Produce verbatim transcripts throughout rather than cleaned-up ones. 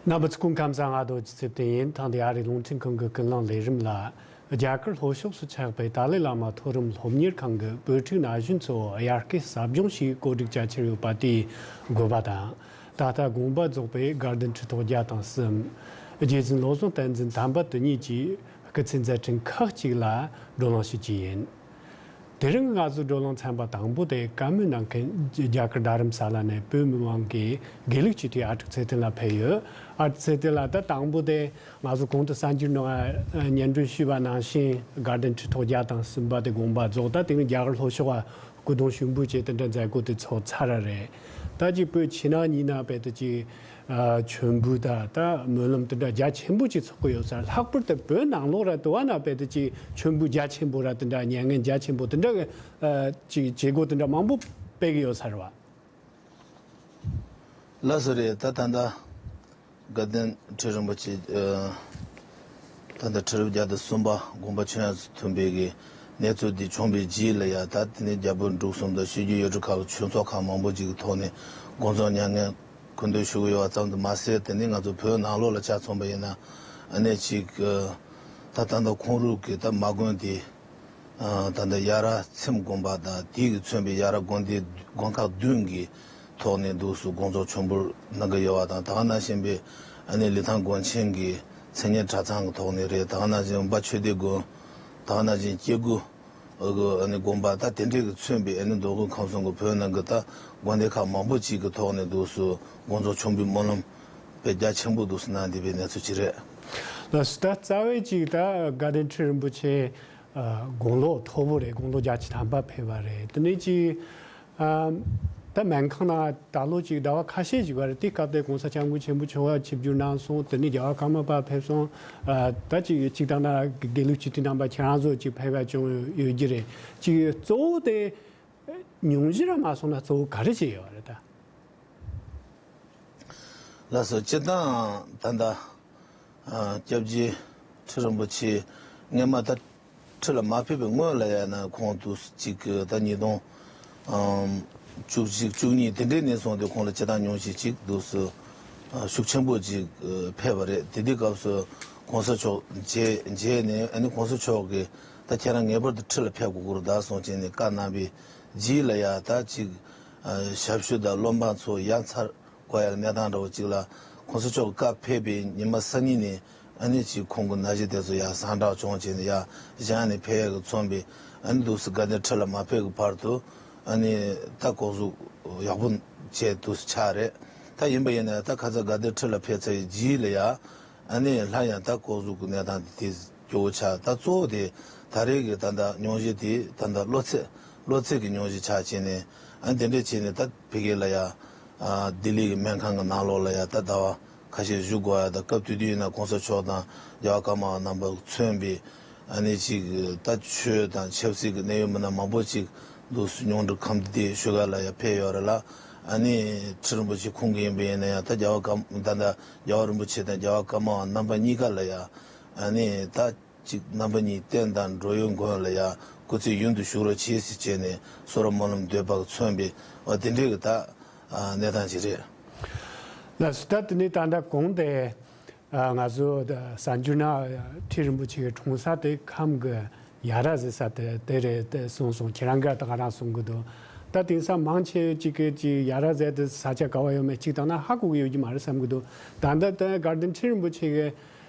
རྣམ་པ་ཚོ་སྐུ་ཁམས་བཟང་། ང་རྡོ་རྗེ་ཚེ་བརྟན་ཡིན། ཐེངས་འདིའི་ཨ་རིའི་རླུང་འཕྲིན་ཁང་གི་ཀུན་གླེང་ལས་རིམ་ལ། རྒྱ་གར་ལྷོ་ཕྱོགས་སུ་ཆགས་པའི་ཏཱ་ལའི་བླ་མ་མཐོ་རིམ་སློབ་གཉེར་ཁང་གི་བོད་ཕྲུག་ན་གཞོན་ཚོ་དབྱར་སྐྱེས་ཟབ་སྦྱོང་ཞིག་གོ་སྒྲིག་བྱ་འཆར་ཡོད་པ་དེའི་དགོས་པ་དང་། ད་ལྟ་དགོངས་པ་རྫོགས་པའི་དགའ་ལྡན་ཁྲི་ཐོག་བརྒྱ་དང་གསུམ། རྗེ་བཙུན་བློ་བཟང་བསྟན་འཛིན་དམ་པ་དེ་ཉིད་ཀྱི་སྐུ་ཚེ་མཛད་འཕྲིན་ཁག་ཅིག་ལ་བགྲོ་གླེང་ཞུ་རྒྱུ་ཡིན། དེ་རིང་ང་ཚོའི་བགྲོ་གླེང་ཚན་པ་དང་པོ་དེ་བཀའ་མོལ་གནང་མཁན་རྒྱ་གར་རྡ་རམ་ས་ལ་ནས་བོད་མི་མང་གི་དགེ་ལུགས་སྤྱི་འཐུས་ཨ་ཀྲུག་ཚེ་བརྟན་ལགས་ཕེབས་ཡོད། ཨ་ཀྲུག་ཚེ་བརྟན་ལགས། ད་དང་པོ་དེ་ང་ཚོ་གོང་དུ་གསར་འགྱུར་ནང་སྙན་སྒྲོན་ཞུས་པ་ནང་བཞིན་དགའ་ལྡན་ཁྲི་ཐོག་བརྒྱ་དང་གསུམ་པ་དེ་དགོངས་པ་རྫོགས། ད་དེ་རིང་རྒྱ་གར་ལྷོ་ཕྱོགས་སྐུ་གདུང་ཞུགས་འབུལ་བྱས་དེ་འདྲ་མཛད་སྒོ་དེ་ཚོགས་ཚར་རེད། ད་ཅིག་བོད་ཕྱི་ནང་གཉིས་ན་བོད་དུ་ཅིག་ཨ། མཆོད་འབུལ་དང་ད་སྨོན་ལམ་དེ་འདྲ་རྒྱ་ཆེན་པོ་ཅིག་ཚོགས་ཀྱི་ཡོད་ས་རེད། ལྷག་པར་དུ་བོད་ནང་ལོགས་ར་དུ་བ་ན་བོད་དུ་ཅིག་མཆོད་འབུལ་རྒྱ་ཆེན་པོ་ར་དེ་འདྲ་མྱ་ངན་རྒྱ་ཆེན་པོ་དེ་འདྲ་གི་ཨ། ཅིག་བྱེད་སྒོ་དེ་འདྲ་མང་པོ་སྤེལ་གྱི་ཡོད་ས་རེད་བ། ལགས་སོ། རེད། ད་ད་ལྟ་དགའ་ལྡན་ཁྲི་རིན་པོ་ཆེ་ཨ། ད་ལྟ་ཁྲི་རབས་བརྒྱ་དང་གསུམ་པ་དགོངས་པ་ཆོས་དབྱིངས་སུ་ཐིམ་པའི་གི་གནས་ཚུལ་འདི་བྱུང་བའི་རྗེས་ལ་ཡ། ད་དེ་ནས་རྒྱལ་པོ་འབྲུག་གསུམ་དང་ཆོས་རྒྱལ་ཡུལ་གྲུ་ཁག་གི་ཆོས་ཚོགས་ཁག་མང་པོ་ཅིག་གི་ཐོག་ནས་དགོངས་རྫོགས་མྱ་ངན་སྐུ་མདུན་ཞུ་གི་ཡོད་པ་ཙམ་དུ་མ་ཟད། དེ་ནས་ང་ཚོ་བོད་ནང་ལོགས་ལ་ཆ་མཚོན་པ་ཡིན་ན་ཨ་ནེ་ཅིག་ད་ད་ལྟ་ཁོང་རང་གི་ད་མ་དགོན་དེ་ད་ལྟ་ཡ་ར་ཚེམ་དགོན་པ་དང་དེ་གི་མཚོན་པའི་ཡ་ར་དགོན་སྡེ་དགོན་ཁག་བདུན་གི་ཐོག་ནས་འདུག་སུ་དགོངས་རྫོགས་མཆོད་འབུལ་གནང་གི་ཡོད་པ་དང་། ད་ག་ནང་བཞིན་པའི་ཨ་ནེ་ལི་ཐང་དགོན་ཆེན་གྱི་མཚན་སྙན་གྲྭ་ཚང་གི་ཐོག་ནས་རེད། ད་ག་ནང་བཞིན་འབའ་ཆོས་སྡེ་དགོན། ད་ག་ནང་བཞིན་སྐྱེ་དགུ་ཨ་ནི་དགོན་པ། ད་དེ་འདྲས་ཀྱི་མཚོན་པའི་ཨ་ནི་མདོ་དབུས་ཁམས་གསུམ་གྱི་བོད་ནང་གི་ད་དགོན་སྡེ་ཁག་མང་པོ་ཅིག་གི་ཐོག་ནས་འདུག་སུ་དགོངས་རྫོགས་མཆོད་འབུལ་སྨོན་ལམ་དཔེ་རྒྱ་ཆེན་པོ་འདུག་སུ་གནང་བསྡད་པའི་གནས་ཚུལ་ཅིག་རེད། ལགས་སོ། ད་རྩ་བའི་ཅིག་ད་དགའ་ལྡན་ཁྲི་རིན་པོ་ཆེ་དགུང་ལོ་མཐོ་པོ་རེད། དགུང་ལོ་བརྒྱད་ཅུ་ཐམ་པ་ཕེབས་པ་རེད། དེ་ནས་ཅིག་ཨ། ད་སྨན་ཁང་ནང་ད་ལོ་གཅིག་ཟླ་བ་ཁ་ཤས་ཤིག་བར་དེ་སྐབས་དེ་༸གོང་ས་༸སྐྱབས་མགོན་ཆེན་པོ་མཆོག་ལ་ཆིབས་བསྒྱུར་གནང་སོང་། དེ་ནས་རྒྱལ་བ་ཀརྨ་པ་ཕེབས་སོང་། ཨ། ད་ཅིག་གཅིག་དང་ན་དགེ་ལུགས་སྤྱི་འཐུས་རྣམ་པ་ཁྱེད་རང་ཚོ་ཅིག་ཕེབས་པ་བྱུང་ཡོད་ཀྱི་རེད། ཅིག་གཙོ་བོ་དེ་སྙུང་གཞི་ར་མ་སོང་ན་གཙོ་བོ་ག་རེ་བྱས་ཡོད་རེད་ད། ལགས་སོ། སྤྱིར་བཏང་ད་ལྟ་ཨ། སྐྱབས་རྗེ་ཁྲི་རིན་པོ་ཆེ་སྔས་མ་ད་ཁྲི་ལ་མ་ཕེབས་པའི་སྔོན་ལ་ཡང་ན་ཁོང་དུ་གཅིག་ད་ཉིས་སྟོང་བཅུ་གཅིག་བཅུ་གཉིས་དེ་འདྲའི་ནས་བཟུང་སྟེ་ཁོང་ལ་སྤྱིར་བཏང་སྙུང་གཞི་གཅིག་འདུག་སུ་ཤུགས་ཆེན་པོ་ཅིག་ཕེབས་པ་རེད། དེ་དུས་སྐབས་སུ་༸གོང་ས་མཆོག་མཇལ་མཇལ་ནས་ཨ་ནི་༸གོང་ས་མཆོག་གིས་ད་ཁྱེད་རང་ངེས་པར་དུ་ཁྲི་ལ་ཕེབས་དགོས་ཀྱི་རེད་ད་གསུངས་བྱས་ནས་བཀའ་གནང་བའི་རྗེས་ལ་ཡ་ད་ཅིག་ཞབས་ཞུ་དང་སློབ་འབངས་ཚོ་ཡ་མཚར་དགོས་ཡག་གནས་སྟངས་འདྲ་བོ་ཅིག་ལ། ༸གོང་ས་མཆོག་གི་བཀའ་ཕེབས་པའི་ཉི་མ་གསར་ཉིན་ནས་ཨ་ནི་ཅིག་ཁོང་གི་ན་གཞི་དེ་ཚོ་ཡར་སངས་དྲག་བྱུང་བྱས་ནས་ཡར་གཞུང་ནས་ཕེབས་ཡག་གི་མཚོན་པའི་ཨ་ནི་འདུག་སེ་དགའ་ལྡན་ཁྲི་ལ་མ་ཕེབས་ཀྱི་བར་དུ་ཨ་ནི་ད་སྐོར་ཟུར་ཡག་པོ་བྱས་འདུག་སེ་ཆགས་རེད། ད་ཡིན་པ་ཡིན་ན་ད་ཁ་སང་དགའ་ལྡན་ཁྲི་ལ་ཕེབས་ཚར་བའི་རྗེས་ལ་ཡ་ཨ་ནི་སླར་ཡང་ད་སྐོར་ཟུར་གྱི་གནས་སྟངས་དེ་དེ་སྐྱོ་བོ་ཆགས། ད་གཙོ་བོ་དེ་ད་རེས་ཀྱི་ད་ལྟ་སྙུང་གཞི་དེ་ད་ལྟ་གློ་ཚད་གློ་ཚད་ཀྱི་སྙུང་གཞི་ཆགས་བྱས་ནས་ཨ་ནི་དེ་འདྲས་བྱས་ནས་ད་ཕ་གི་ལ་ཡ། ལྡི་ལི་གི་སྨན་ཁང་གི་ནང་ལོགས་ལ་ཡ་ད་ཟླ་བ་ཁ་ཤས་བཞུགས་དགོས་ཡ། ད་སྐབས་དེ་དུས་ཡིན་ན་༸གོང་ས་མཆོག་དང་རྒྱལ་བ་ཀརྨ་པ་རྣམ་པ་མཚོན་པའི་ཨ་ནི་ཅིག་ད་ཆོས་དང་ཆབ་སྲིད་ཀྱི་གནད་ཡོད་མི་སྣ་མང་པོ་ཅིག་འདུག་སེ་སྙུང་གྲི་ཁམས་བདེ་ཞུ་ག་ལ་ཡ་ཕེབས་ཡོད་རེད་ལ། ཨ་ནི་ཁྲི་རིན་པོ་ཆེ་ཁོང་གི་ཡིན་པ་ཡིན་ན་ཡང་ད་རྒྱལ་བ་ཀརྨ་ད་ད་རྒྱལ་བ་རིན་པོ་ཆེ་དང་རྒྱལ་བ་ཀརྨ་པ་རྣམ་པ་གཉིས་ཀ་ལ་ཡ་ཨ་ནི་ད། གཅིག་རྣམ་པ་གཉིས་བསྟན་དང་འགྲོ་བའི་མགོན་ལ་ཡང་སྐུ་ཚེ་ཡུན་དུ་བཞུགས་རོགས་གྱིས་ཟེར་བྱས་ནས་གསོལ་རས་སྨོན་ལམ་འདེབས་པར་མཚོན་པའི་འོ་དེ་འདྲའི་གི་ད་གནས་སྟངས་ཅིག་རེད། ལགས་སོ། ད་དེ་ནས་ད་ལྟ་གོང་དེ་ང་ཚོ་གསར་འགྱུར་ནང་ཁྲི་རིན་པོ་ཆེ་གི་འཁྲུངས་ས་དེ་ཁམས་ཀྱི་ཡ་ར་ཟེར་ས་དེ་དེ་རེད་དེ་གསུངས་སོང་། ཁྱེད་རང་གིས་ད་ག་རང་གསུང་གི་འདུག་ད་དེང་སང་མང་ཆེ་ཅིག་གིས་ཅིག་ཡ་ར་ཟེར་དེ་ས་ཆ་ག་བ་ཡོད་མེད་ཅིག་དང་ན་ཧ་གོ་གི་ཡོད་ཀྱི་མ་རེད་བསམ་གི་འདུག་ད་ལྟ་དེ་དགའ་ལྡན་ཁྲི་རིན་པོ་ཆེ་གི་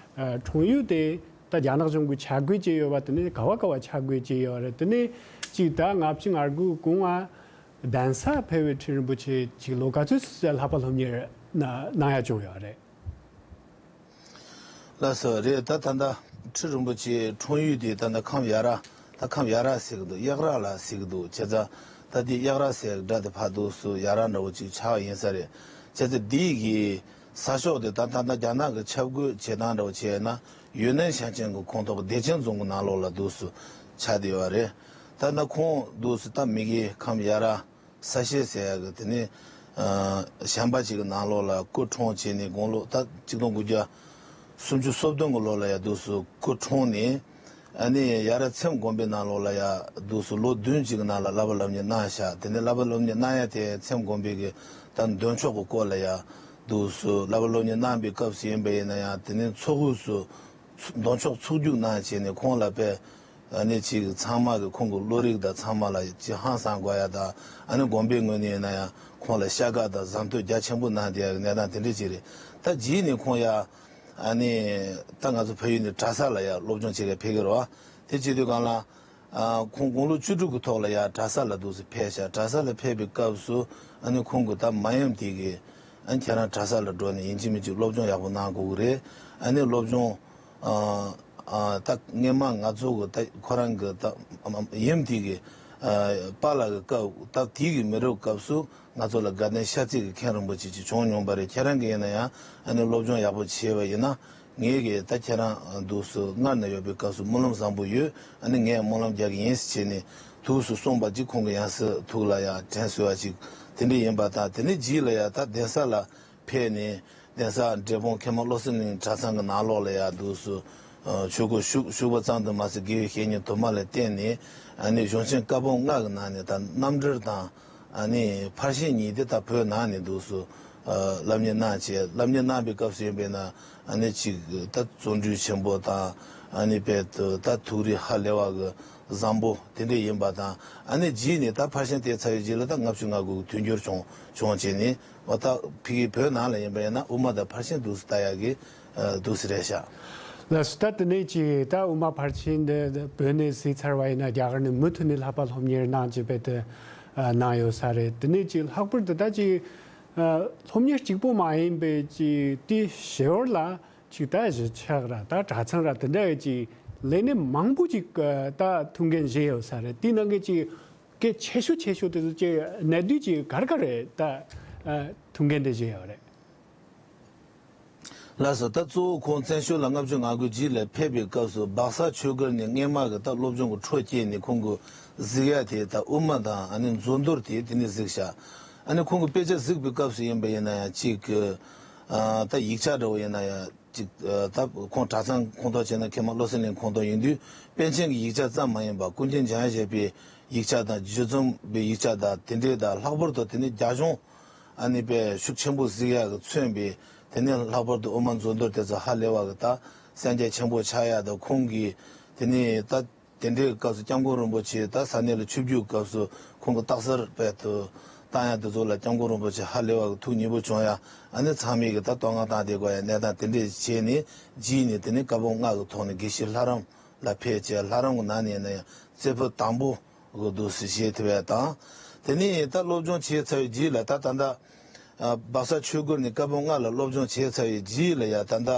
འཁྲུངས་ཡུལ་དེ། ད་རྒྱ་ནག་གཞུང་གིས་ཆ་བགོས་བྱས་ཡོད་པ་དེ་ནི་ག་བ་ག་བ་ཆ་བགོས་བྱས་ཡོད་རེད། དེ་ནི་གཅིག་ད་ལྔ་བཅུ་ང་དགུ་གོང་ང་གདན་ས་ཕེབས་པའི་ཁྲི་རིན་པོ་ཆེ་གཅིག་ལོ་ག་ཚོད་ལྷག་པ་སློབ་གཉེར་གནང་ཡ་བྱུང་ཡོད་རེད། ལགས་སོ། རེད། ད་ད་ལྟ་ཁྲི་རིན་པོ་ཆེ་འཁྲུངས་ཡུལ་དེ་ད་ལྟ་ཁམས་ཡ་ར་ད་ཁམས་ཡ་ར་ཟེར་གི་འདུག་གཡག་ར་ལ་ཟེར་གི་འདུག་བྱས་ཙང་ད་དེ་གཡག་ར་ཟེར་གི་འདྲ་དེ་ཕར་འདུག་སུ་ཡ་ར་འདྲ་བོ་ཅིག་ཆགས་ཡིན་ས་རེད། བྱས་ཙང་འདི་གི་ས་ཕྱོགས་དེ་ད་ད་ལྟ་རྒྱ་ནག་གི་ཆ་བགོས་བྱེད་སྟངས་འདྲ་བོ་བྱས་ན། ཡུན་ནན་ཞིང་ཆེན་གྱི་ཁོངས་གཏོགས་བདེ་ཆེན་རྫོང་གི་ནང་ལོགས་ལ་འདུག་སུ་ཆགས་བསྡད་ཡོད་རེད། ད་ལྟ་ཁོང་འདུག་སུ་ད་མི་གི་ཁམས་ཡ་ར་ས་གཤིས་ཟེར་ཡ་གི་དེ་ནི་གཞན་པ་ཅིག་གི་ནང་ལོགས་ལ་སྐུ་འཁྲུངས་བྱས་ནས་དགུང་ལོ་ད་གཅིག་སྟོང་དགུ་བརྒྱ་སུམ་ཅུ་སོ་བདུན་གི་ལོ་ལ་ཡ་འདུག་སུ་སྐུ་འཁྲུངས་ནས། ཨ་ནི་ཡ་ར་ཚེམ་དགོན་པའི་ནང་ལོགས་ལ་ཡ་འདུག་སུ་ལོ་བདུན་ཅིག་གི་ནང་ལ་བསླབ་པ་སློབ་གཉེར་གནང་ཤག་དེ་ནས་བསླབ་པ་སློབ་གཉེར་གནང་ཡ་དེ་ཚེམ་དགོན་པའི་གི་ད་འདོན་ཆོག་གི་སྐོར་ལ་ཡ། འདུག་སུ་བསླབ་པ་སློབ་གཉེར་གནང་པའི་སྐབས་སུ་ཡིན་པ་ཡིན་ན་ཡང་དེ་ནས་ཚོགས་དབུས་སུ་ལྡོག་ཕྱོགས་ཚོགས་རྒྱུགས་གནང་བྱས་ནས་ཁོང་ལ་དཔེ་ཨ་ནི་ཅིག་ཚང་མ་གི་ཁོང་གི་བློ་རིག་དང་ཚང་མ་ལ་ཅིག་ཧང་སང་དགོས་ཡ་དང་ཨ་ནི་དགོན་པའི་ངོས་ནས་ཡིན་ན་ཡང་ཁོང་ལ་ཤ་དགའ་དང་གཟེངས་བསྟོད་རྒྱ་ཆེན་པོ་གནང་བསྡད་ཡ་གི་གནས་སྟངས་དེ་འདྲ་ཅིག་རེད། ད་རྗེས་ནས་ཁོང་ཡ་ཨ་ནི་ད་ང་ཚོ་ཕ་ཡུལ་ནས་གྲྭ་ས་ལ་ཡ་སློབ་སྦྱོང་བྱེད་ག་ཕེབས་ཀྱི་རེད་བ། དེ་བྱེད་དུས་སྒང་ལ། ཨ་ཁོང་དགུང་ལོ་བཅུ་དྲུག་གི་ཐོག་ལ་ཡང་གྲྭ་ས་ལ་འདུག་སེ་ཕེབས་ཤག་གྲྭ་ས་ལ་ཕེབས་པའི་སྐབས་སུ་ཨ་ནི་ཁོང་གི་ད་མ་ཡུམ་དེ་གིས་ཨ་ནི་ཁྱེད་རང་གྲྭ་ས་ལ་འགྲོ་ནས་ཡིན་གཅིག་མིན་གཅིག་སློབ་སྦྱོང་ཡག་པོ་གནང་དགོས་ཀྱི་རེད། ཨ་ནི་སློབ་སྦྱོང་ཨ་ཨ་ད་སྔས་མ་ང་ཚོ་གི་ད་ཁོ་རང་གི་ད་ཡུམ་དེ་གི་ཨ་པཱ་ལགས་ཀྱི་སྐབས་ད་དེ་གི་མི་རབས་སྐབས་སུ་ང་ཚོ་ལ་དགའ་ལྡན་ཤར་རྩེ་གི་མཁན་རིན་པོ་ཆེ་ཅིག་བྱུང་མྱོང་པ་རེད། ཁྱེད་རང་གི་ཡིན་ན་ཡང་ཨ་ནི་སློབ་སྦྱོང་ཡག་པོ་བྱས་པ་ཡིན་ན། ངས་གི་ད་ཁྱེད་རང་འདུག་སུ་སྔར་ན་ཡོད་པའི་སྐབས་སུ་སྨོན་ལམ་བཟང་པོ་ཡོད། ཨ་ནི་ངས་སྨོན་ལམ་རྒྱག་གི་ཡིན་ཟེར་བྱས་ནས་ཐུགས་སུ་གསུངས་པ་ཅིག་ཁོང་གི་ཡང་སྲིད་ཐུགས་ལ་ཡང་དྲན་གསོས་པ་ཅིག་དེ་འདྲ་ཡིན་པ་དང་། དེ་ནས་རྗེས་ལ་ཡང་ད་གདན་ས་ལ་ཕེབས་ནས་གདན་ས་འབྲས་སྤུངས་མཁན་མ་བློ་གསལ་གླིང་གྲྭ་ཚང་གི་ནང་ལོགས་ལ་ཡང་འདུག་སུ་ཆོས་སྒོར་ཞུགས་ཞུགས་པ་ཙམ་དུ་མ་ཟད་དགེ་བའི་བཤེས་གཉེན་དུ་མ་ལ་བརྟེན་ནས་ཨ་ནི་གཞུང་ཆེན་བཀའ་འབུམ་ལྔ་གི་ནང་ནས་ད་རྣམ་འགྲེལ་དང་། ཨ་ནི་ཕར་ཕྱིན་གཉིས་དེ་ད་བོད་ནང་ནས་འདུག་སུ་ཨ་བསླབ་གཉེར་གནང་བྱས། བསླབ་གཉེར་གནང་པའི་སྐབས་སུ་ཡིན་པས་ན་ཨ་ནི་གཅིག་ད་བརྩོན་འགྲུས་ཆེན་པོ་དང་ཨ་ནི་དཔེ་ད་ཐུགས་རིག་ཧ་ལས་པ་གི་བཟང་པོ་དེ་འདྲ་ཡིན་པ་དང་། ཨ་ནི་རྗེས་ནས་ད་ཕར་ཕྱིན་དེ་ཚར་བའི་རྗེས་ལ་ད་ལྔ་བཅུ་ང་དགུ་གི་དུས་འགྱུར་བྱུང་བྱུང་བྱས་ནས་འོ་ད་ཕ་གི་བོད་ནང་ལ་ཡིན་པས་ན་དབུ་མ་དང་ཕར་ཕྱིན་འདུག་སུ་ལྟ་ཡག་གི་འདུག་སེ་རེད་ཤག་ལགས་སོ། ད་དེ་ནས་ཅིག་ད་དབུ་མ་ཕར་ཕྱིན་འདི་བོད་ནས་གཟིགས་ཚར་བ་ཡིན་ན་རྒྱ་གར་ནས་མུ་མཐུད་ནས་བསླབ་པ་སློབ་གཉེར་གནང་ཅིག་བེད་དུ་གནང་ཡོད་ས་རེད། དེ་ནས་ཅིག་ལྷག་པར་དུ་ད་ཅིག་སློབ་གཉེར་གཅིག་པོ་མ་ཡིན་པའི་ཅིག་དེའི་ཞོར་ལ་ཅིག་ད་གཞིས་ཆགས་ར་ད་གྲྭ་ཚང་ར་དེ་འདྲ་ཅིག་ལས་གནས་མང་པོ་ཅིག་ད་ཐུགས་འགན་བཞེས་ཡོད་ས་རེད། དེའི་ནང་གི་ཅིག་གལ་ཆེ་ཤོས་ཆེ་ཤོས་དེ་ཚོ་ཅིག་གནད་བསྡུས་ཅིག་ག་རེ་ག་རེ་ད་ཐུགས་འགན་དེ་བཞེས་ཡོད་རེད། ལགས་སོ། ད་གཙོ་བོ་ཁོང་བཙན་བྱོལ་ལ་ལྔ་བཅུ་ང་དགུ་རྗེས་ལ་ཕེབས་པའི་སྐབས་སུ་སྦག་ས་ཆོས་སྒར་ནས་སྔས་མ་གི་ད་སློབ་སྦྱོང་གི་འཕྲོ་བསྐྱལ་ནས་ཁོང་གི་གཟིགས་ཡ་དེ་ད་དབུ་མ་དང་ཨ་ནི་མཛོད་མདོར་དེ་དེ་ནས་གཟིགས་ཤག་ཨ་ནི་ཁོང་གི་དཔེ་ཆ་གཟིགས་པའི་སྐབས་སུ་ཡིན་པ་ཡིན་ན་ཡང་གཅིག་གི་ཨ་ད་ཡིག་ཆ་འདྲ་བོ་ཡིན་ན་ཡང་གཅིག་ཨ་ད་ཁོང་གྲྭ་ཚང་ཁོངས་གཏོགས་བྱས་ན་མཁན་མ་བློ་གསལ་གླིང་ཁོངས་གཏོགས་ཡིན་དུས་པཎ་ཆེན་གྱི་ཡིག་ཆ་ཙམ་མ་ཡིན་པར་ཀུན་མཁྱེན་འཇམ་དབྱངས་བཞད་པའི་ཡིག་ཆ་དང་རྗེ་བཙུན་པའི་ཡིག་ཆ་དང་དེ་འདྲའི་དང་ལྷག་པར་དུ་དེ་ནི་རྒྱ་གཞུང་ཨ་ནི་དཔེ་ཤུགས་ཆེན་པོ་གཟིགས་ཡག་གི་མཚོན་པའི་དེ་ནི་ལྷག་པར་དུ་དབུ་མ་མཛོད་མདོར་དེ་ཚོ་ཧ་ལས་པ་གི་ད་གསན་རྒྱ་ཆེན་པོ་ཆགས་ཡག་དང་། ཁོང་གིས་དེ་ནི་ད་དེ་འདྲའི་སྐབས་སུ་སྐྱབས་མགོན་རིན་པོ་ཆེ་ད་ས་གནས་ལ་ཆིབས་བསྒྱུར་སྐབས་སུ་ཁོང་གི་རྟགས་གསལ་དཔེ་དུ་བཏང་ཡག་དེ་ཚོ་ལ་སྐྱབས་མགོན་རིན་པོ་ཆེ་ཧ་ལས་པ་གི་ཐུགས་མཉེས་པོ་བྱུང་ཡག་ཨ་ནི་ཚང་མས་གི་ད་བསྟོད་བསྔགས་བཏང་བསྡད་དགོས་ཡག་གནས་སྟངས་དེ་འདྲས་བྱས་ནས་རྗེས་ནས་དེ་ནི་བཀའ་འབུམ་ལྔ་གི་ཐོག་ནས་དགེ་བཤེས་ལྷ་རམས་ལ་ཕེབས་བྱས། ལྷ་རམས་གི་ནང་ནས་ཡིན་ན་ཡང་རྩེ་ཕུད་དང་པོ་གི་འདུག་སེ་བཞེས་ཐུབ་ཡ་དང་། དེ་ནས་ད་སློབ་སྦྱོང་བྱས་ཚར་བའི་རྗེས་ལ་ད་ད་ལྟ་ཨ་སྦག་ས་ཆོས་སྒར་ནས་བཀའ་འབུམ་ལྔ་ལ་སློབ་སྦྱོང་བྱས་ཚར་བའི་རྗེས་ལ་ཡ་ད་ལྟ་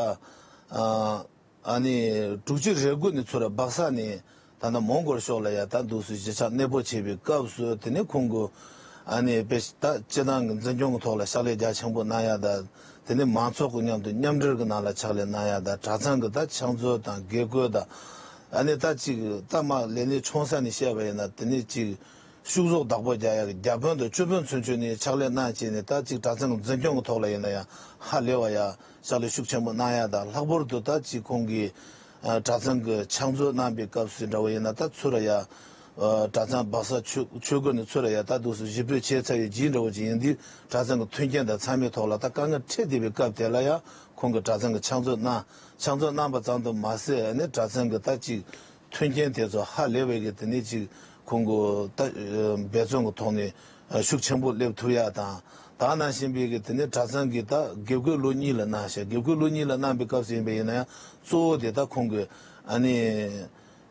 ཨ་ཨ་ནི་དྲུག་ཅུ་རེ་དགུ་ནས་ཚུར་སྦག་ས་ནས་ད་ལྟ་མོན་གྷོ་ཕྱོགས་ལ་ཡ་ད་འདུག་སེ་གཞིས་ཆགས་གནས་སྤོ་བྱས་པའི་སྐབས་སུ་དེ་ནས་ཁོང་གི་ཨ་ནི་དཔེ་ད་སྤྱི་བཏང་གི་འཛིན་སྐྱོང་གི་ཐོག་ལ་ཕྱག་ལས་རྒྱ་ཆེན་པོ་གནང་ཡ་དང་། དེ་ནས་མང་ཚོགས་ཀྱི་མཉམ་དུ་མཉམ་འབྲེལ་གྱི་ནང་ལ་ཕྱག་ལས་གནང་ཡ་དང་། གྲྭ་ཚང་གི་ད་ཕྱག་མཛོད་དང་དགེ་བསྐོས་དང་། ཨ་ནི་ད་ཅིག་ད་མ་ལས་གནས་ཆུང་ས་ནས་བཤད་པ་ཡིན་ན་དེ་ནས་ཅིག་ཤུགས་གསོག་བདག་པོ་རྒྱག་ཡ་གི་བརྒྱ་དཔོན་དང་བཅུ་དཔོན་ཚུན་ཆོད་ནས་ཕྱག་ལས་གནང་བྱས་ནས་ད་ཅིག་གྲྭ་ཚང་གི་འཛིན་སྐྱོང་གི་ཐོག་ལ་ཡིན་ན་ཡང་ཧ་ལས་པ་ཡ་ཕྱག་ལས་ཤུགས་ཆེན་པོ་གནང་ཡ་དང་། ལྷག་པར་དུ་ད་ཅིག་ཁོང་གིས་ཨ་གྲྭ་ཚང་གི་ཕྱག་མཛོད་གནང་པའི་སྐབས་སུ་འདྲ་བོ་ཡིན་ན་ད་ཚུར་ཡ་ཨ་གྲྭ་ཚང་སྦག་ས་ཆོས་ཆོས་སྒར་ནས་ཚུར་ཡ་ད་འདུག་སེ་གཞིས་སྤོས་བྱས་ཚར་བའི་རྗེས་འདྲ་བོ་ཅིག་ཡིན་དུས་གྲྭ་ཚང་གི་མཐུན་རྐྱེན་དང་ཚང་མའི་ཐོག་ལ་ད་དཀའ་ངལ་འཕྲད་བསྡད་པའི་སྐབས་དེ་ལ་ཡ་ཁོང་གིས་གྲྭ་ཚང་གི་ཕྱག་མཛོད་གནང་། ཕྱག་མཛོད་གནང་པ་ཙམ་དུ་མ་ཟད་ཨ་ནི་གྲྭ་ཚང་གི་ད་ཅིག་མཐུན་རྐྱེན་དེ་ཚོ་ཧ་ལས་པའི་གི་དེ་ནས་ཅིག་ཁོང་གི་ད་འབད་བརྩོན་གྱི་ཐོག་ནས་ཤུགས་ཆེན་པོ་སླེབས་ཐུབ་ཡ་དང་། ད་ནང་བཞིན་པའི་གི་དེ་ནས་གྲྭ་ཚང་གི་ད་དགེ་བསྐོས་ལོ་གཉིས་ལ་གནང་ཤག་དགེ་བསྐོས་ལོ་གཉིས་ལ་གནང་པའི་སྐབས་སུ་ཡིན་པ་ཡིན་ན་ཡང་གཙོ་བོ་དེ་ད་ཁོང་གི་ཨ་ནི་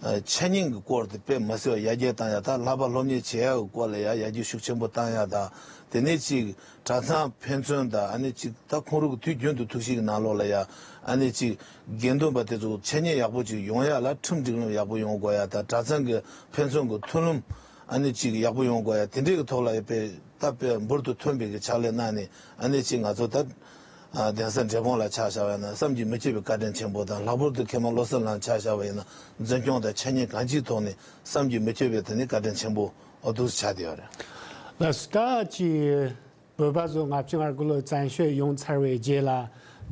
འཆད་ཉན་གྱི་སྐོར་དེ་དཔེ་མི་སྲིད་པ་ཡར་རྒྱས་བཏང་ཡ་ད་བསླབ་པ་སློབ་གཉེར་བྱེད་ཡ་གི་སྐོར་ལ་ཡ་ཡར་རྒྱས་ཤུགས་ཆེན་པོ་བཏང་ཡ་དང་། དེ་ནས་ཅིག་གྲྭ་ཚང་ཕན་ཚུན་དང་ཨ་ནི་ཅིག་ད་ཁོང་རང་གི་དུས་རྒྱུན་དུ་ཐུགས་གཤིས་ཀྱི་ནང་ལོགས་ལ་ཡ་ཨ་ནི་ཅིག་དགེ་འདུན་པ་དེ་ཚོ་འཆད་ཉན་ཡག་པོ་ཅིག་ཡོང་ཡ་ལ་ཁྲིམས་སྒྲིག་ལམ་ཡག་པོ་ཡོང་དགོས་ཡ་དང་། གྲྭ་ཚང་གི་ཕན་ཚུན་གྱི་མཐུན་ལམ་ཨ་ནི་ཅིག་ཡག་པོ་ཡོང་དགོས་ཡ་དེ་འདྲའི་གི་ཐོག་ལ་ཡ་དཔེ་ད་དཔེ་འབུར་དུ་ཐོན་པའི་གི་ཕྱག་ལས་གནང་ནས་ཨ་ནི་ཅིག་ང་ཚོ་ད་གདན་ས་འབྲས་སྤུངས་ལ་ཆ་བཞག་པ་ཡིན་ན་བསམ་གྱིས་མི་ཁྱབ་པའི་བཀའ་དྲིན་ཆེན་པོ་དང་། ལྷག་པར་དུ་མཁན་མ་བློ་གསལ་ལ་ཆ་བཞག་པ་ཡིན་ན་འཛིན་སྐྱོང་དང་འཆད་ཉན་གང་ཅིའི་ཐོག་ནས་བསམ་གྱིས་མི་ཁྱབ་པའི་དེ་ནི་བཀའ་དྲིན་ཆེན་པོ་འོ་འདུག་སེ་ཆགས་བསྡད་ཡོད་རེད། ལགས་སོ། ད་ཅིག་བོད་པ་ཚོ་ལྔ་བཅུ་ང་དགུ་ལོ་བཙན་བྱོལ་ཡོང་ཚར་བའི་རྗེས་ལ་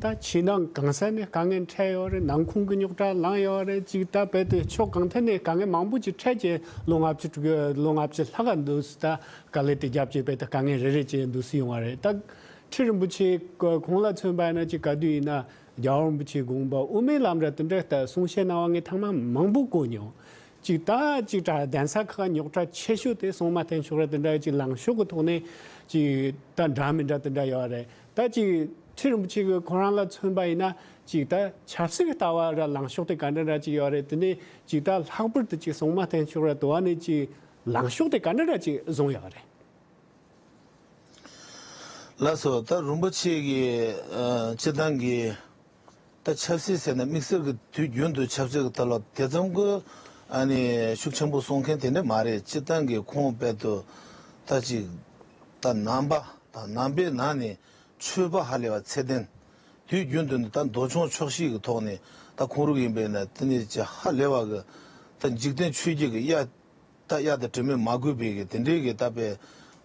ད་ཕྱི་ནང་གང་ས་ནས་དཀའ་ངལ་འཕྲད་ཡོད་རེད། ནང་ཁོངས་ཀྱི་རྙོག་དྲ་ལངས་ཡོད་རེད། ཅིག་ད་རྦད་དེ་ཕྱོགས་གང་ཐད་ནས་དཀའ་ངལ་མང་པོ་ཅིག་འཕྲད་རྗེས་ལོ་ལྔ་བཅུ་དྲུག་ལོ་ལྔ་བཅུ་ལྷག་ག་འདུག་སེ་ད་དཀའ་ལས་དེ་བརྒྱབ་རྗེས་རྦད་དེ་དཀའ་ངལ་རེ་རེ་བྱས་འདུག་སེ་ཡོང་བ་རེད། ད་ ཁྲི་རིན་པོ་ཆེ་ཁོང་ལ་མཚོན་པ་ཡིན་ན་ཅིག་ག་དུས་ཡིན་ན་རྒྱལ་བ་རིན་པོ་ཆེའི་དགོངས་པ་དབུ་མའི་ལམ་ར་དེ་འདྲ་ལྟ་གསུང་བཤད་གནང་བ་ངས་ཐེངས་མ་མང་པོ་གོ་མྱོང་། ཅིག་ད་ཅིག་གྲྭ་གདན་ས་ཁག་རྙོག་དྲ་ཆེ་ཤོས་དེ་སྲུང་མ་བསྟེན་ཕྱོགས་ར་དེ་འདྲ་ཅིག་ལངས་ཕྱོགས་ཀྱི་ཐོག་ནས་ཅིག་ད་འདྲ་མི་འདྲ་དེ་འདྲ་ཡོད་རེད། ད་ཅིག་ཁྲི་རིན་པོ་ཆེ་གི་ཁོ་རང་ལ་མཚོན་པ་ཡིན་ན་ཅིག་ད་ཆབ་སྲིད་ཀྱི་ལྟ་བ་ར་ལངས་ཕྱོགས་དེ་ག་འདྲ་འདྲ་ཅིག་ཡོད་རེད། དེ་ནས་ཅིག་ད་ལྷག་པར་དུ་ཅིག་སྲུང་མ་བསྟེན་ཕྱོགས་ར་དུ་བ་ནས་ཅིག་ལངས་ཕྱོགས་དེ་ག་འདྲ་འདྲ་ཅིག་བཟུང་ཡོད་རེད། ལགས་སོ། ད་རིན་པོ་ཆེ་གི་ཨ་སྤྱི་བཏང་གི་ད་ཆབ་སྲིད་ཟེར་ན་དམིགས་བསལ་གྱི་དུས་རྒྱུན་དུ་ཆབ་སྲིད་ཀྱི་ཐད་ལ་དེ་ཙམ་གྱི་ཨ་ནི་ཤུགས་ཆེན་པོ་གསུང་མཁན་དེ་འདྲ་མ་རེད། སྤྱི་བཏང་གི་ཁོང་དཔེ་དུ་ད་ཅིག་ད་ནང་པ་དང་ནང་པའི་ནང་ནས་ཆོས་པ་ཧ་ལས་པ་ཚད་ལྡན། དུས་རྒྱུན་དུ་ནི་ད་མདོ་ཆུང་ཕྱོགས་བཞི་གི་ཐོག་ནས་ད་ཁོང་རུ་ཡིན་པས་ན་དེ་ནས་ཅི་ཧ་ལས་པ་གི་ད་འཇིག་རྟེན་ཆོས་བརྒྱད་ཀྱི་དབྱར་ད་དབྱར་དང་དྲི་མེད་མ་གོས་པའི་གི་དེ་འདྲའི་གི་ད་དཔེ་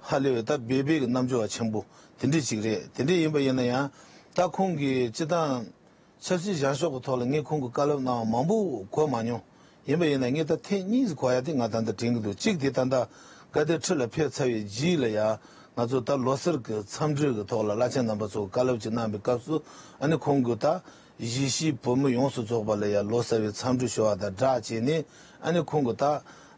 ཧ་ལས་པའི་ད་སྦས་པའི་གི་རྣམ་འགྱུར་བ་ཆེན་པོ་དེ་འདྲའི་ཅིག་རེད། དེ་འདྲའི་ཡིན་པ་ཡིན་ན་ཡང་ད་ཁོང་གི་སྤྱི་བཏང་ཆབ་སྲིད་བཞག་ཕྱོགས་ཀྱི་ཐོག་ལ་ངས་ཁོང་གི་བཀའ་སློབ་གནང་བ་མང་པོ་གོ་མ་མྱོང་། ཡིན་པ་ཡིན་ན་ངས་ད་ཐེངས་གཉིས་གོ་ཡ་དེ་ང་ད་ལྟ་དྲན་གྱི་འདུག་གཅིག་དེ་ད་ལྟ་དགའ་ལྡན་ཁྲི་ལ་ཕེབས་ཚར་བའི་རྗེས་ལ་ཡ་ང་ཚོ་ད་ལོ་གསར་གྱི་འཚམས་འདྲི་གི་ཐོག་ལ་བླ་ཆེན་རྣམ་པ་ཚོ་བཀའ་སློབ་ཅིག་གནང་བའི་སྐབས་སུ་ཨ་ནི་ཁོང་གིས་ད་གཞིས་བྱེས་བོད་མི་ཡོངས་སུ་རྫོགས་པ་ལ་ཡ་ལོ་གསར་བའི་འཚམས་འདྲི་ཞུ་བ་དང་སྦྲགས་བྱས་ནས་ཨ་ནི་ཁོང་གིས་ད་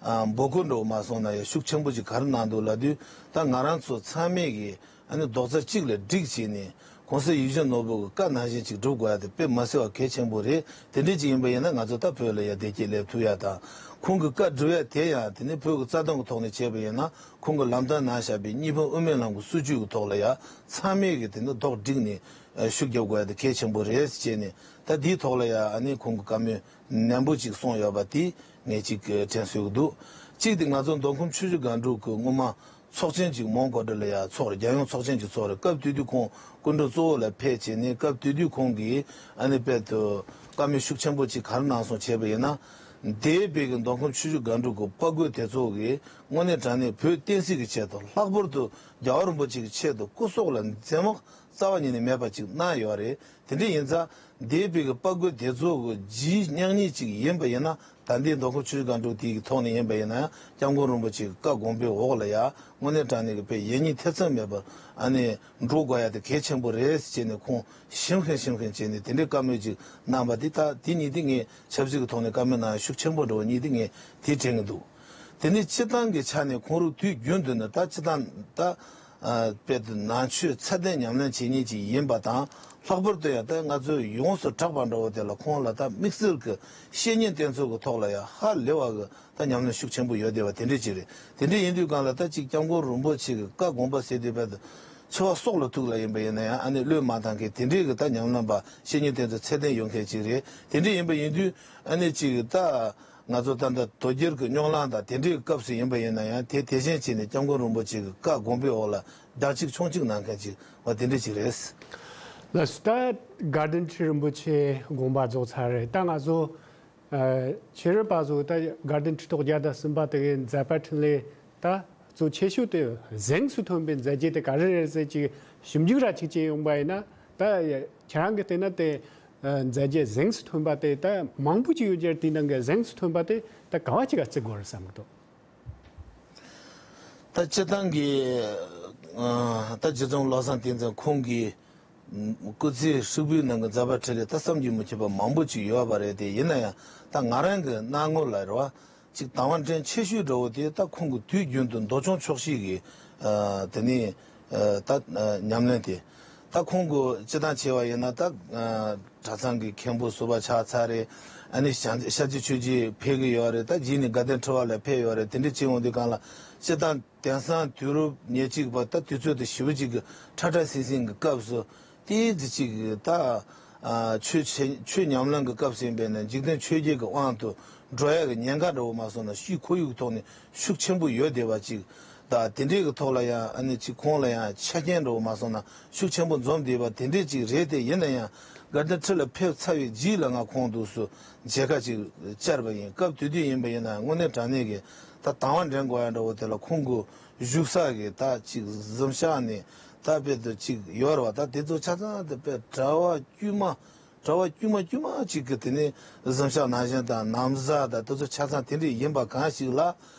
འབོད་སྐུལ་འདྲ་བོ་མ་སོང་ན་ཡ་ཤུགས་ཆེན་པོ་ཅིག་ག་རེ་གནང་འདུག་ལབ་དུས་ད་ང་རང་ཚོ་ཚང་མས་ཀྱི་ཨ་ནི་རྡོག་རྩ་གཅིག་ལ་བསྒྲིགས་བྱས་ནས་གོང་ས་ཡིད་བཞིན་ནོར་བུ་གི་བཀའ་ནང་བཞིན་ཅིག་སྒྲུབ་དགོས་ཡ་དེ་དཔེ་མི་སྲིད་པ་གལ་ཆེན་པོ་རེད། དེ་འདྲ་ཅིག་ཡིན་པ་ཡིན་ན་ང་ཚོ་ད་བོད་ལ་ཡ་བདེ་སྐྱིད་སླེབས་ཐུབ་ཡ་དང་ཁོང་གི་བཀའ་སྒྲུབ་ཡ་དེ་ཡང་དེ་ནི་བོད་ཀྱི་རྩ་དོན་གྱི་ཐོག་ནས་བྱས་པ་ཡིན་ན་ཁོང་གི་ལམ་སྟོན་གནང་བཞག་པའི་གཉིས་ཕན་དབུ་མའི་ལམ་གྱི་སྲིད་བྱུས་ཀྱི་ཐོག་ལ་ཡ་ཚང་མས་ཀྱི་དེ་ནི་རྡོག་བསྒྲིགས་ནས་ཤུགས་རྒྱབ་དགོས་ཡ་དེ་གལ་ཆེན་པོ་རེད་ཟེར་བྱས་ནས་ད་དེའི་ཐོག་ལ་ཡ་ཨ་ནི་ཁོང་གི་བཀའ་མོལ་ནན་པོ་ཅིག་གསུངས་ཡོད་པ་དེ་ངས་ཅིག་དྲན་གསོས་ཀྱི་འདུག་གཅིག་དེ་ང་ཚོ་མདོ་ཁམས་ཆུ་བཞི་སྒང་དྲུག་གི་སྔོན་མ་ཚོགས་ཆེན་ཅིག་མོན་གྷོ་ཊ་ལ་ཡ་ཚོགས་རེད། རྒྱལ་ཡོངས་ཚོགས་ཆེན་ཅིག་ཚོགས་རེད། སྐབས་དེ་དུས་ཁོང་སྐུ་མགྲོན་གཙོ་བོ་ལ་ཕེབས་བྱས་ནས་སྐབས་དེ་དུས་ཁོང་གིས་ཨ་ནི་དཔེ་དུ་བཀའ་མོལ་ཤུགས་ཆེན་པོ་ཅིག་ག་རེ་གནང་སོང་བྱས་པ་ཡིན་ན། འདས་པའི་གི་མདོ་ཁམས་ཆུ་བཞི་སྒང་དྲུག་གི་དཔའ་རྒོད་དེ་ཚོ་གིས་དངོས་གནས་དྲང་གནས་བོད་བསྟན་སྲིད་ཀྱི་ཆེད་དུ་ལྷག་པར་དུ་རྒྱལ་བ་རིན་པོ་ཆེ་གི་ཆེད་དུ་སྐུ་སྲོག་ལ་འཛེམ་བག་རྩ་བ་ཉིད་ནས་མེད་པ་ཅིག་གནང་ཡོད་རེད། དེ་འདྲ་ཡིན་ཙང་འདས་པའི་གི་དཔའ་རྒོད་དེ་ཚོ་གི་རྗེས་སྙེག་མཁན་ཅིག་ཡིན་པ་ཡིན་ན་ད་ལྟའི་མདོ་ཁམས་ཆུ་བཞི་སྒང་དྲུག་དེའི་གི་ཐོག་ནས་ཡིན་པ་ཡིན་ན་ཡང་སྐྱབས་མགོན་རིན་པོ་ཆེ་གི་བཀའ་དགོངས་པའི་འོག་ལ་ཡ་དངོས་གནས་དྲང་གནས་ཀྱི་དཔེ་ཡིད་གཉིས་ཐེ་ཚོམ་མེད་པར་ཨ་ནི་འགྲོ་དགོས་ཡ་དེ་གལ་ཆེན་པོ་རེད་ཟེར་བྱས་ནས་ཁོང་ཞིམ་མཁན་ཞིམ་མཁན་བྱས་ནས་དེ་འདྲའི་བཀའ་མོལ་ཅིག་གནང་བ་དེ་ད་དེ་གཉིས་དེ་ངས་ཆབ་སྲིད་ཀྱི་ཐོག་ནས་བཀའ་མོལ་གནང་ཡ་ཤུགས་ཆེན་པོ་འདྲ་བོ་གཉིས་དེ་ངས་དེ་དྲན་གྱི་འདུག་དེ་ནས་སྤྱི་བཏང་གི་ཆ་ནས་ཁོང་རུ་དུས་རྒྱུན་དུ་ནི་ད་སྤྱི་བཏང་ད། ཨ་དཔེ་དེ་ནང་ཆོས་ཚད་ལྡན་ཉམས་ལེན་བྱེད་མཁན་ཅིག་ཡིན་པ་དང་ལྷག་པར་དུ་ཡང་ད་ང་ཚོས་ཡོངས་སུ་གྲགས་པ་འདྲ་བོ་དེ་ལ་ཁོང་ལ་ད་དམིགས་བསལ་གྱི་བཤེས་གཉེན་བསྟེན་ཚུལ་གྱི་ཐོག་ལ་ཡང་ཧ་ལས་པ་གི་ད་ཉམས་ལེན་ཤུགས་ཆེན་པོ་ཡོད་བསྡད་པ་དེ་འདྲ་ཅིག་རེད། དེ་འདྲ་ཡིན་དུས་གང་ལ་ད་ཅིག་སྐྱབས་མགོན་རིན་པོ་ཆེ་གི་བཀའ་དགོངས་པ་ཟེར་དུས་དཔེ་དེ་འཆི་བ་སྲོག་ལ་ཐུག་ལ་ཡིན་པ་ཡིན་ན་ཡང་ཨ་ནི་བློས་མ་བཏང་མཁན་དེ་འདྲའི་གི་ད་ཉམས་ལེན་པ་བཤེས་གཉེན་བསྟེན་ཚུལ་ཚད་ལྡན་ཡོད་མཁན་ཅིག་རེད། དེ་འདྲ་ཡིན་པ་ཡིན་དུས་ཨ་ནི་ཅིག་ད། ང་ཚོ་ད་ལྟ་དོལ་རྒྱལ་གྱི་སྨྱོ་ལམ་དང་དེ་འདྲའི་སྐབས་སུ་ཡིན་པ་ཡིན་ན་ཡང་དེ་དེ་བཞིན་བྱས་ནས་སྐྱབས་མགོན་རིན་པོ་ཆེ་གི་བཀའ་དགོངས་པའི་འོག་ལ་བདག་གཅིག་མཆོང་གཅིག་གནང་མཁན་ཅིག་བ་དེ་འདྲ་ཅིག་རེད། ལགས་སོ། ད་དགའ་ལྡན་ཁྲི་རིན་པོ་ཆེ་དགོངས་པ་རྫོགས་ཚར་རེད། ད་ང་ཚོ་ཨ་ཕྱི་རབས་པ་ཚོ་ད་དགའ་ལྡན་ཁྲི་ཐོག་བརྒྱ་དང་གསུམ་པ་དེ་གའི་མཛད་པ་འཕྲིན་ལས་ད་གཙོ་ཆེ་ཤོས་དེ་གཟེངས་སུ་ཐོན་པའི་མཛད་རྗེས་དེ་ག་རེ་རེད་ཟེར་ཅིག་ཞིབ་འཇུག་ར་ཅིག་བྱས་ཡོང་པ་ཡིན་ན་ད་ཁྱེད་རང་གི་བལྟས་ན་དེ། མཛད་རྗེས་གཟེངས་སུ་ཐོན་པ་དེ་ད་མང་པོ་ཅིག་ཡོད་ཀྱང་དེའི་ནང་གི་གཟེངས་སུ་ཐོན་པ་དེ་ད་ག་བ་ཅིག་ག་བརྩི་དགོས་རེད་བསམ་གི་འདུག་ད་སྤྱིར་བཏང་གི་ད་རྗེ་ཙོང་བློ་བཟང་བསྟན་འཛིན་ཁོང་གི་སྐུ་ཚེ་ཧྲིལ་པོའི་ནང་གི་མཛད་པ་འཕྲིན་ལས་ད་བསམ་གྱིས་མི་ཁྱབ་པ་མང་པོ་ཅིག་ཡོད་པ་རེད། དེ་ཡིན་ན་ཡང་ད་ང་རང་གི་སྣང་ངོ་ལ་རེད་བ། ཅིག་དང་བ་འདྲེན་ཆེ་ཤོས་འདྲ་བོ་དེ་ད་ཁོང་གི་དུས་རྒྱུན་དུ་མདོ་ཆུང་ཕྱོགས་བཞི་གི་ཨ་དེ་ནས་ཨ་ད་ཨ་ཉམས་ལེན་དེ་ད་ཁོང་གི་སྤྱི་བཏང་བྱས་པ་ཡིན་ན་ད་ཨ་གྲྭ་ཚང་གི་མཁན་པོ་ཟུར་པ་ཆགས་ཚར་རེད། ཨ་ནི་ཤ་ཤཱཀྱ་ཆོས་རྗེ་ཕེབས་ཀྱི་ཡོད་རེད། ད་རྗེས་ནས་དགའ་ལྡན་ཁྲི་པ་ལ་ཕེབས་ཡོད་རེད། དེ་འདྲ་བྱས་འོང་དུས་སྒང་ལ་སྤྱི་བཏང་དེང་སང་དུས་རབས་ཉེར་གཅིག་པ་ད་དུས་ཚོད་དེ་ཞེ་པོ་ཅིག་གི་ཁྲ་ཁྲ་སིང་སིང་གི་སྐབས་སུ། དེའི་རྗེས་ཅིག་ད་ཨ་ཆོས་ཆེ་ཆོས་ཉམས་ལེན་གྱི་སྐབས་སུ་ཡིན་པས་ན་འཇིག་རྟེན་ཆོས་བརྒྱད་ཀྱི་དབང་དུ་འགྲོ་ཡ་གི་ཉེན་ཁ་འདྲ་བོ་མ་སོང་ན་ཕྱིའི་ཁོར་ཡུག་ཐོག་ནས་ཤུགས་ཆེན་པོ་ཡོད་བསྡད་པ་ཅིག་ད་དེ་འདྲའི་གི་ཐོག་ལ་ཡང་ཨ་ནི་ཅིག་ཁོང་ལ་ཡང་ཆ་རྐྱེན་འདྲ་བོ་མ་སོང་ན་ཤུགས་ཆེན་པོ་འཛོམས་བསྡད་པ་དེ་འདྲའི་ཅིག་རེད། དེ་ཡིན་ན་ཡང་དགའ་ལྡན་ཁྲི་ལ་ཕེབས་ཚར་བའི་རྗེས་ལ་ང་ཁོང་འདུག་སུ་མཇལ་ཁ་ཅིག་བཅར་བ་ཡིན། སྐབས་དེ་དུས་ཡིན་པ་ཡིན་ན་དངོས་གནས་དྲང་གནས་ཀྱི་ད་དང་བ་འདྲེན་དགོས་ཡ་འདྲ་བོ་དེ་ལ་ཁོང་གི་བཞུགས་ས་གི་ད་ཅིག་གཟིམ་ཤག་ནས་ད་དཔེ་དུ་ཅིག་ཡོད་རེད་བ། ད་དེ་ཚོ་ཆ་ཚང་དེ་དཔེ་གྲྭ་པ་དཀྱུས་མ་གྲྭ་པ་དཀྱུས་མ་དཀྱུས་མ་ཅིག་གི་དེ་ནས་གཟིམ་ཤག་ནང་བཞིན་དང་ན་བཟའ་དང་དེ་ཚོ་ཆ་ཚང་དེ་འདྲ་ཡིན་པ་གང་ཞིག་ལ་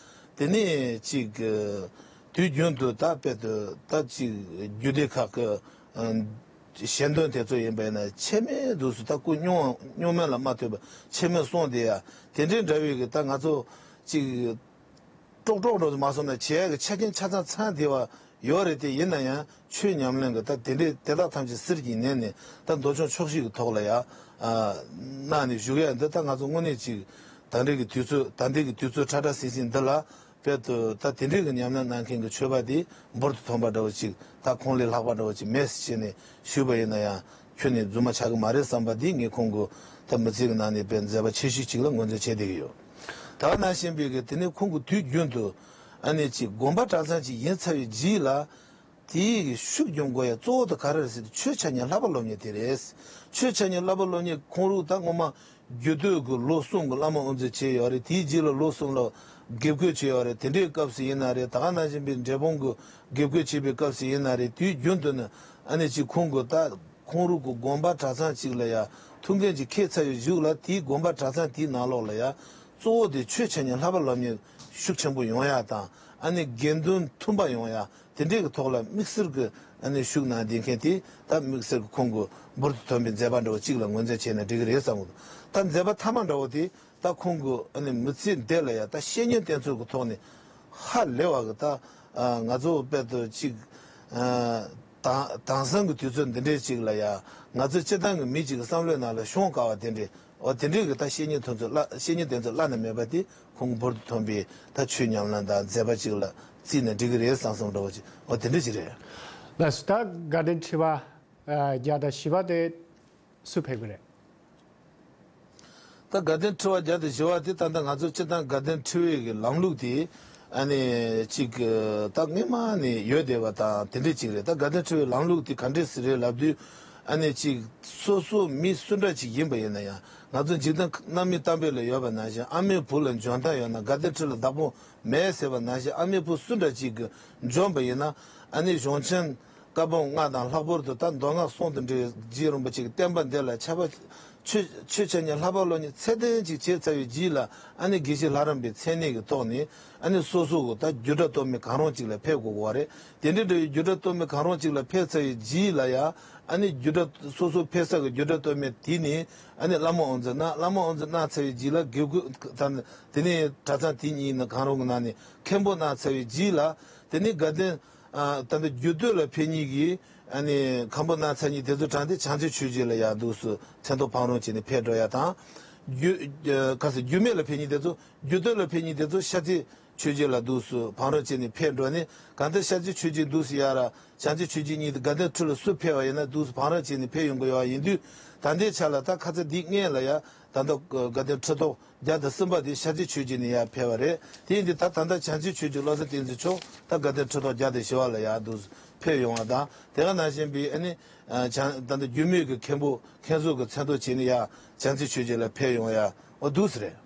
དེ་ནས་ཅིག་གི་དུས་རྒྱུན་དུ་ད་དཔེ་དུ་ད་ཅིག་རྒྱུད་སྡེ་ཁག་གི་ ཨ་ཞལ་འདོན་དེ་ཚོ་ཡིན་པས་ན་ཆད་མེད་དུས་སུ་ད་སྐུ་སྙུང་སྙུང་མེད་ལ་མ་ཐུབ་པ་ཆད་མེད་གསུངས་དེ་ཡ་དེ་འདྲའི་འདྲ་བའི་གི་ད་ང་ཚོ་ཅིག་ཀྲོག་ཀྲོག་འགྲོ་མ་སོང་ན་བྱེད་ཡ་གི་ཆ་རྐྱེན་ཆ་ཚང་ཚང་དེ་བ་ཡོད་རེད། དེ་ཡིན་ན་ཡང་ཆོས་ཉམས་ལེན་གི་ད་དེ་འདྲའི་དེ་དག་ཐམས་ཅད་ཟིལ་གྱིས་ནན་ནས་ད་མདོ་ཆུང་ཕྱོགས་བཞི་གི་ཐོག་ལ་ཡ་ཨ་གནང་ནས་བཞུགས་ཡ་འདི་ད་ང་ཚོ་དངོས་གནས་ཅིག་ད་འདྲའི་གི་དུས་ཚོད་ད་འདྲའི་གི་དུས་ཚོད་ཁྲ་ཁྲ་སིང་སིང་འདི་ལ། དཔལ་དུ་ད་དེ་འདྲའི་གི་ཉམས་ལེན་གནང་མཁན་གི་ཆོས་པ་དེ་འབུར་དུ་ཐོན་པ་འདྲ་བོ་ཅིག་ད་ཁོང་ལས་ལྷག་པ་འདྲ་བོ་ཅིག་མེད་ཟེར་བྱས་ནས་ཞུས་པ་ཡིན་ན་ཡང་ཁྱོན་ནས་རྫུན་མ་ཆགས་གི་མ་རེད་བསམ་པ་དེ་ངས་ཁོང་གི་ད་མི་ཚེ་གི་ནང་ནས་དཔེ་མཛད་པ་ཆེ་ཤོས་ཅིག་ལ་ངོས་འཛིན་བྱས་བསྡད་ཀྱི་ཡོད། ད་ག་ནང་བཞིན་པའི་གི་དེ་ནས་ཁོང་གི་དུས་རྒྱུན་དུ་ཨ་ནི་ཅིག་དགོན་པ་གྲྭ་ཚང་ཅིག་ཡིན་ཚར་བའི་རྗེས་ལ། དེའི་ཤུགས་སྦྱོང་དགོས་ཡ་གཙོ་བོ་དེ་ག་རེ་རེད་ཟེར་ན་ཆོས་འཆད་ཉན་བསླབ་པ་སློབ་གཉེར་དེ་རེད། ཆོས་འཆད་ཉན་བསླབ་པ་སློབ་གཉེར་ཁོང་རུ་ད་ངོ་མ་རྒྱུད་སྟོད་ཀྱི་ལོ་གསུམ་གྱི་བླ་མ་དབུ་འཛིན་བྱས་ཡོད་རེད། དེའི་རྗེས་ལ་ལོ་གསུམ་ལ་དགེ་བསྐོས་བྱས་ཡོད་རེད། དེ་འདྲའི་སྐབས་སུ་ཡིན་ན་རེད། ད་ག་ནང་བཞིན་པའི་འབྲས་སྤུངས་ཀྱི་དགེ་བསྐོས་བྱས་པའི་སྐབས་སུ་ཡིན་ན་རེད། དུས་རྒྱུན་དུ་ནི་ཨ་ནི་ཅིག་ཁོང་གི་ད་ཁོང་རུ་གི་དགོན་པ་གྲྭ་ཚང་ཅིག་ལ་ཡ་ཐུགས་འགན་ཅིག་འཁྱེར་ཚར་བའི་གཞུག་ལ་དེའི་དགོན་པ་གྲྭ་ཚང་དེའི་ནང་ལོགས་ལ་ཡ་གཙོ་བོ་དེ་ཆོས་འཆད་ཉན་བསླབ་པ་སློབ་གཉེར་ཤུགས་ཆེན་པོ་ཡོང་ཡ་དང་ཨ་ནི་དགེ་འདུན་མཐུན་པ་ཡོང་ཡ། དེ་འདྲའི་གི་ཐོག་ལ་དམིགས་བསལ་གྱི་ཨ་ནི་ཤུགས་གནང་བསྡད་མཁན་དེ་ད་དམིགས་བསལ་གྱི་ཁོང་གི་འབུར་དུ་ཐོན་པའི་མཛད་པ་འདྲ་བོ་གཅིག་ལ་ངོས་འཛིན་བྱས་ན་འགྲིག་གི་རེད་བསམ་གི་འདུག་ད་མཛད་པ་མཐའ་མ་འདྲ་བོ་དེ་ད་ཁོང་གི་ཨ་ནི་མི་ཚེ་འདི་ལ་ཡ་ད་བཤེས་གཉེན་བསྟེན་ཚུལ་གྱི་ཐོག་ནས་ཧ་ལས་པ་གི་ད་ང་ཚོ་དཔལ་དུ་གཅིག་དྭངས་དྭངས་སང་གི་དུས་ཚོད་འདི་འདྲའི་གཅིག་ལ་ཡ་ང་ཚོ་སྤྱིར་བཏང་གི་མི་གཅིག་གི་བསམ་བློའི་ནང་ལ་ཤོང་དཀའ་བ་དེ་འདྲའི། འོ་དེ་འདྲའི་གི་ད་བཤེས་གཉེན་ཐོན་ཚུལ་བླ་བཤེས་གཉེན་བསྟེན་ཚུལ་བླ་ན་མེད་པ་དེ་ཁོང་འབུར་དུ་ཐོན་པའི་ད་ཆོས་ཉམས་ལེན་དང་མཛད་པ་ཅིག་ལ་བརྩིས་ན་འགྲིག་གི་རེད་བསམ་བསམ་འདྲ་བོ་ཅིག་འོ་དེ་འདྲ་ཅིག་རེད། ལགས་སོ། ད་དགའ་ལྡན་ཁྲི་པ་བརྒྱ་དང་བཞི་པ་དེ་སུ་ཕེབས་ཀྱི་རེད། ད་དགའ་ལྡན་ཁྲི་པ་བརྒྱ་དང་བཞི་པ་དེ་ད་ལྟ་ང་ཚོ་སྤྱིར་བཏང་དགའ་ལྡན་ཁྲི་པའི་གི་ལམ་ལུགས་དེ། ཨ་ནི་གཅིག་ད་སྔོན་མ་ནས་ཡོད་བསྡད་པ་དང་དེ་འདྲ་གཅིག་རེད། ད་དགའ་ལྡན་ཁྲི་པའི་ལམ་ལུགས་དེ་ག་འདྲས་སེ་རེད་ལབ་དུས། ཨ་ནི་གཅིག་སོ་སོ་མི་སུ་འདྲ་གཅིག་ཡིན་པ་ཡིན་ན་ཡང་ང་ཚོ་འཇིག་རྟེན་རྣམ་སྨིན་གཏམ་དཔེ་ལ་ཡོད་པ་ནང་བཞིན་ཨ་མའི་བུ་ལ་འཇོན་ཐང་ཡོད་ན་དགའ་ལྡན་ཁྲི་ལ་བདག་པོ་མེད་ཟེར་བ་ནང་བཞིན་ཨ་མའི་བུ་སུ་འདྲ་གཅིག་གི་འཇོན་པ་ཡིན་ན་ཨ་ནི་གཞུང་ཆེན། བཀའ་འབུམ་ལྔ་དང་ལྷག་པར་དུ་ད་མདོ་སྔགས་ཟུང་དུ་འབྲེལ་བའི་རྗེ་རིན་པོ་ཆེ་གི་བསྟན་པ་འདི་ལ་ཆ་བ་ཆོས་ཆོས་འཆད་ཉན་བསླབ་པ་སློབ་གཉེར་ཚད་ལྡན་ཅིག་བྱས་ཚར་བའི་རྗེས་ལ་ཨ་ནི་དགེ་བཤེས་ལྷ་རམས་པའི་མཚན་གནས་ཀྱི་ཐོག་ནས་ཨ་ནི་སོ་སོ་གི་ད་རྒྱུད་གྲྭ་སྟོད་སྨད་གང་རུང་ཅིག་ལ་ཕེབས་དགོས་པ་རེད། དེ་འདྲའི་འདྲ་བའི་རྒྱུད་གྲྭ་སྟོད་སྨད་གང་རུང་ཅིག་ལ་ཕེབས་ཚར་བའི་རྗེས་ལ་ཡ་ཨ་ནི་རྒྱུད་གྲྭ་སོ་སོ་ཕེབས་ས་གི་རྒྱུད་གྲྭ་སྟོད་སྨད་དེ་ནས་ཨ་ནི་བླ་མ་དབུ་འཛིན་གནང་། བླ་མ་དབུ་འཛིན་གནང་ཚར་བའི་རྗེས་ལ་དགེ་བསྐོས་ད་དེ་ནས་གྲྭ་ཚང་དེ་གཉིས་ནས་གང་རུང་གི་ནང་ནས་མཁན་པོ་གནང་ཚར་བའི་རྗེས་ལ་དེ་ནས་དགའ་ལྡན། ཨ་ད་ལྟ་རྒྱུད་སྟོད་ལ་ཕེབས་མཁན་གྱི་ཨ་ནི་མཁན་པོ་གནང་ཚར་མཁན་དེ་ཚོ་གྲངས་དེ་བྱང་རྩེ་ཆོས་རྗེ་ལ་ཡར་འདུག་སེ་མཚན་ཐོ་ཕང་རུང་བྱས་ནས་ཕེབས་འགྲོ་ཡ་དང་། རྒྱུད་ཨ་ག་ཟེར་རྒྱུད་སྨད་ལ་ཕེབས་མཁན་དེ་ཚོ་རྒྱུད་སྟོད་ལ་ཕེབས་མཁན་དེ་ཚོ་ཤར་རྩེ་ཆོས་རྗེ་ལ་འདུག་སེ་ཕང་རུང་བྱས་ནས་ཕེབས་འགྲོ་ནས་གང་ལྟར་ཤར་རྩེ་ཆོས་རྗེ་འདུག་སེ་ཡར་བྱང་རྩེ་ཆོས་རྗེ་གཉིས་དེ་དགའ་ལྡན་ཁྲི་ལ་སུ་ཕེབས་པ་ཡིན་ན་འདུག་སེ་ཕང་རུང་བྱས་ནས་ཕེབས་ཡོང་གི་ཡོད་པ་ཡིན་དུས་ད་ལྟའི་ཆ་ལ་ད་ཁ་ཚ་འདི་སྔོན་ལ་ཡ་ད་ལྟ་དགའ་ལྡན་ཁྲི་ཐོག་བརྒྱ་དང་གསུམ་པ་དེ་ཤར་རྩེ་ཆོས་རྗེ་ནས་ཡར་ཕེབས་པ་རེད། དེ་ཡིན་དུས་ད་ད་ལྟ་བྱང་རྩེ་ཆོས་རྗེ་བློ་བཟང་བསྟན་འཛིན་མཆོག་ད་དགའ་ལྡན་ཁྲི་ཐོག་བརྒྱ་དང་བཞི་པ་ལ་ཡར་འདུག་ཕེབས་ཡོང་བ་དང་དེ་ག་ནང་བཞིན་པའི་ཨ་ནི་བྱང་ད་ལྟ་རྒྱུད་སྨད་ཀྱི་མཁན་པོ་མཁན་ཟུར་གྱི་མཚན་ཐོ་བྱས་ནས་ཡར་བྱང་རྩེ་ཆོས་རྗེ་ལ་ཕེབས་ཡོང་ཡ་འོ་འདུག་སེ་རེད།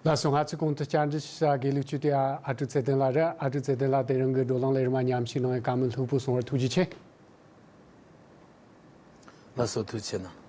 ལགས་སོ། ང་ཚོའི་གོང་དུ་བཅར་འདྲི་ཞུ་ས་དགེ་ལུགས་སྤྱི་དེ་ཨ་ཀྲུག་ཚེ་བརྟན་ལགས་རེད། ཨ་ཀྲུག་ཚེ་བརྟན་ལགས་དེ་རིང་གི་བགྲོ་གླེང་ལས་རིམ་མཉམ་ཞུགས་གནང་བའི་བཀའ་མོལ་ལྷུག་པོ་གསུང་བར་ཐུགས་རྗེ་ཆེ། ལགས་སོ། ཐུགས་རྗེ་གནང་།